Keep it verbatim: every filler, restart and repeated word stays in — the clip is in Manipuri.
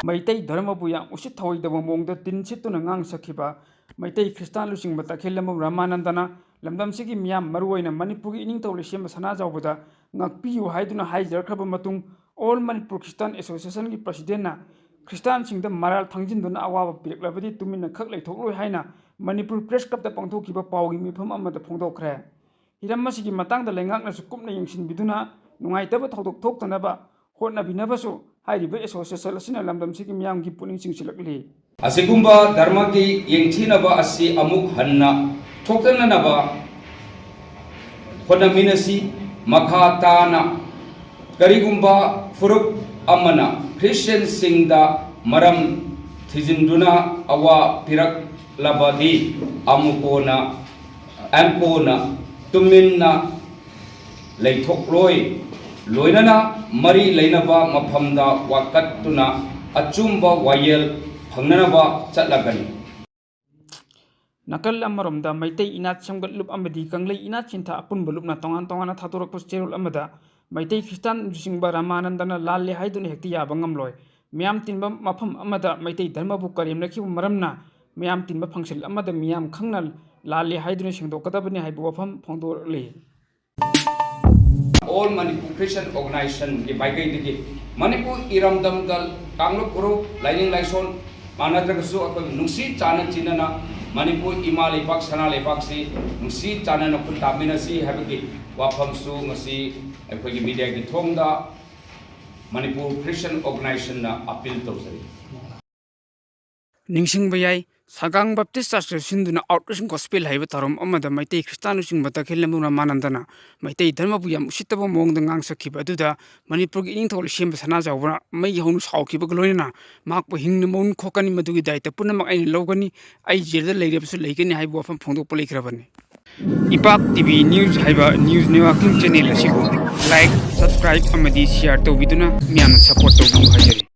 ꯃꯩꯇꯩ ꯙꯔꯃꯕꯨ ꯌꯥꯝ ꯎꯁꯤꯠ ꯊꯑꯣꯏꯗꯕ ꯃꯑꯣꯡꯗ ꯇꯤꯟ ꯁꯤꯠꯇꯨꯅ ꯉꯥꯡ ꯁꯛꯈꯤꯕ ꯃꯩꯇꯩ ꯈ꯭ꯔꯤꯁꯇꯥꯟ ꯂꯨꯆꯤꯡꯕ ꯇꯈꯦꯜꯂꯝꯕꯝ ꯔꯥꯃꯥꯅꯟꯗꯅ ꯂꯝꯗꯝꯁꯤꯒꯤ ꯃꯤꯌꯥꯝ, ꯃꯔꯨꯑꯣꯏꯅ ꯃꯅꯤꯄꯨꯔꯒꯤ ꯏꯅꯤꯡꯊꯧ ꯂꯩꯁꯦꯝꯕ ꯁꯅꯥꯖꯥꯎꯕꯗ ꯉꯥꯛꯄꯤꯌꯨ ꯍꯥꯏꯗꯨꯅ ꯍꯥꯏꯖꯔꯛꯈ꯭ꯔꯕ ꯃꯇꯨꯡ, All Manipur Christian Association ꯒꯤ President ꯅ ꯈ꯭ꯔꯤꯁꯇꯥꯟꯁꯤꯡꯗ ꯃꯔꯥꯜ ꯊꯪꯖꯤꯟꯗꯨꯅ ꯑꯋꯥꯕ ꯄꯤꯔꯛꯂꯕꯗꯤ ꯇꯨꯃꯤꯟꯅ ꯈꯛ ꯂꯩꯊꯣꯛꯂꯣꯏ ꯍꯥꯏꯅ ꯃꯅꯤꯄꯨꯔ Press Club ꯇ ꯄꯥꯡꯊꯣꯛꯈꯤꯕ ꯄꯥꯎꯒꯤ ꯃꯤꯐꯝ ꯑꯃꯗ ꯐꯣꯡꯗꯣꯛꯈ꯭ꯔꯦ꯫ ꯍꯤꯔꯝ ꯑꯁꯤꯒꯤ ꯃꯇꯥꯡꯗ ꯂꯩꯉꯥꯛꯅꯁꯨ ꯀꯨꯞꯅ ꯌꯦꯡꯁꯤꯟꯕꯤꯗꯨꯅ ꯅꯨꯡꯉꯥꯏꯇꯕ ꯊꯧꯗꯣꯛ ꯊꯣꯛꯇꯅꯕ ꯍꯣꯠꯅꯕꯤꯅꯕꯁꯨ ꯍꯥꯏꯔꯤꯕ association ꯑꯁꯤꯅ ꯂꯝꯗꯝꯁꯤꯒꯤ ꯃꯤꯌꯥꯝꯒꯤ ꯄꯨꯛꯅꯤꯡ ꯆꯤꯡꯁꯤꯜꯂꯛꯂꯤ꯫ ꯑꯁꯤꯒꯨꯝꯕ ꯙꯔꯃꯒꯤ ꯌꯦꯡꯊꯤꯅꯕ ꯑꯁꯤ ꯑꯃꯨꯛ ꯍꯟꯅ ꯊꯣꯛꯇꯅꯅꯕ ꯍꯣꯠꯅꯃꯤꯟꯅꯁꯤ꯫ ꯃꯈꯥ ꯇꯥꯅ ꯀꯔꯤꯒꯨꯝꯕ ꯐꯨꯔꯨꯞ ꯑꯃꯅ ꯈ꯭ꯔꯤꯁꯇꯤꯌꯟꯁꯤꯡꯗ ꯃꯔꯝ ꯊꯤꯖꯤꯟꯗꯨꯅ ꯑꯋꯥ ꯄꯤꯔꯛꯂꯕꯗꯤ ꯑꯃꯨꯛ ꯀꯣꯟꯅ, ꯑꯃꯨꯛ ꯀꯣꯟꯅ ꯇꯨꯃꯤꯟꯅ ꯂꯩꯊꯣꯛꯂꯣꯏ, ꯂꯣꯏꯅꯅ ꯃꯔꯤ ꯂꯩꯅꯕ ꯃꯐꯝꯗ ꯋꯥꯀꯠꯇꯨꯅ ꯑꯆꯨꯝꯕ ꯋꯥꯌꯦꯜ ꯐꯪꯅꯅꯕ ꯆꯠꯂꯒꯅꯤ꯫ ꯅꯥꯀꯜ ꯑꯃꯔꯣꯝꯗ ꯃꯩꯇꯩ ꯏꯅꯥꯠ ꯁꯦꯝꯒꯠꯂꯨꯞ ꯑꯃꯗꯤ ꯀꯪꯂꯩ ꯏꯅꯥꯠ ꯁꯤꯟꯊꯥ ꯑꯄꯨꯟꯕ ꯂꯨꯞꯅ ꯇꯣꯉꯥꯟ ꯇꯣꯉꯥꯟꯅ ꯊꯥꯗꯣꯔꯛꯄ ꯆꯦꯔꯣꯜ ꯑꯃꯗ ꯃꯩꯇꯩ ꯈ꯭ꯔꯤꯁꯇꯥꯟ ꯂꯨꯆꯤꯡꯕ ꯔꯥꯃꯥꯅꯟꯗꯅ ꯂꯥꯜꯂꯦ ꯍꯥꯏꯗꯨꯅ ꯍꯦꯛꯇ ꯌꯥꯕ ꯉꯝꯂꯣꯏ꯫ ꯃꯤꯌꯥꯝ ꯇꯤꯟꯕ ꯃꯐꯝ ꯑꯃꯗ ꯃꯩꯇꯩ ꯙꯔꯃꯕꯨ ꯀꯔꯦꯝꯅꯈꯤꯕ ꯃꯔꯝꯅ ꯃꯤꯌꯥꯝ ꯇꯤꯟꯕ function ꯑꯃꯗ ꯃꯤꯌꯥꯝ ꯈꯪꯅ ꯂꯥꯜꯂꯦ ꯍꯥꯏꯗꯨꯅ ꯁꯦꯡꯗꯣꯛꯀꯗꯕꯅꯤ ꯍꯥꯏꯕ ꯋꯥꯐꯝ ꯐꯣꯡꯗꯣꯔꯛꯂꯤ꯫ All Manipur Christian Organization ꯒꯤ ꯃꯥꯏꯀꯩꯗꯒꯤ ꯃꯅꯤꯄꯨꯔ ꯏꯔꯝꯗꯝꯒ ꯀꯥꯡꯂꯨꯞ ꯐꯨꯔꯨꯞ, ꯂꯥꯏꯅꯤꯡ ꯂꯥꯏꯁꯣꯟ ꯃꯥꯟꯅꯗ꯭ꯔꯒꯁꯨ ꯑꯩꯈꯣꯏ ꯅꯨꯡꯁꯤ ꯆꯥꯟꯅ ꯆꯤꯟꯅꯅ ꯃꯅꯤꯄꯨꯔ ꯏꯃꯥ ꯂꯩꯕꯥꯛ, ꯁꯅꯥ ꯂꯩꯕꯥꯛꯁꯤ ꯅꯨꯡꯁꯤ ꯆꯥꯟꯅꯅ ꯈꯨꯟ ꯇꯥꯃꯤꯟꯅꯁꯤ ꯍꯥꯏꯕꯒꯤ ꯋꯥꯐꯝꯁꯨ ꯉꯁꯤ ꯑꯩꯈꯣꯏꯒꯤ media ꯒꯤ ꯊꯣꯡꯗ Manipur Christian Organization ꯅ appeal ꯇꯧꯖꯔꯤ꯫ ꯅꯤꯡꯁꯤꯡꯕ ꯌꯥꯏ, ꯁꯒꯥꯡ Baptist Church ꯇ ꯁꯤꯟꯗꯨꯅ Outreach Gospel ꯍꯥꯏꯕ ꯊꯧꯔꯝ ꯑꯃꯗ ꯃꯩꯇꯩ ꯈ꯭ꯔꯤꯁꯇꯥꯟ ꯂꯨꯆꯤꯡꯕ ꯇꯈꯦꯜꯂꯝꯕꯝ ꯔꯥꯃꯥꯅꯟꯗꯅ ꯃꯩꯇꯩ ꯙꯔꯃꯕꯨ ꯌꯥꯝ ꯎꯁꯤꯠꯇꯕ ꯃꯑꯣꯡꯗ ꯉꯥꯡ ꯁꯛꯈꯤꯕ ꯑꯗꯨꯗ ꯃꯅꯤꯄꯨꯔꯒꯤ ꯏꯅꯤꯡꯊꯧ ꯂꯩꯁꯦꯝꯕ ꯁꯅꯥꯖꯥꯎꯕꯅ ꯃꯩ ꯍꯧꯅ ꯁꯥꯎꯈꯤꯕꯒ ꯂꯣꯏꯅꯅ ꯃꯍꯥꯛꯄꯨ ꯍꯤꯡꯅ ꯃꯎꯟ ꯈꯣꯛꯀꯅꯤ, ꯃꯗꯨꯒꯤ ꯗꯥꯏꯇ ꯄꯨꯝꯅꯃꯛ ꯑꯩꯅ ꯂꯧꯒꯅꯤ, ꯑꯩ ꯖꯦꯜꯗ ꯂꯩꯔꯕꯁꯨ ꯂꯩꯒꯅꯤ ꯍꯥꯏꯕ ꯋꯥꯐꯝ ꯐꯣꯡꯗꯣꯛꯄ ꯂꯩꯈ꯭ꯔꯕꯅꯤ꯫ ꯏꯄꯥꯛ T V News ꯍꯥꯏꯕ news networking channel ꯑꯁꯤꯕꯨ like, subscribe ꯑꯃꯗꯤ share ꯇꯧꯕꯤꯗꯨꯅ ꯃꯤꯌꯥꯝꯅ support ꯇꯧꯕꯤꯌꯨ ꯍꯥꯏꯖꯔꯤ꯫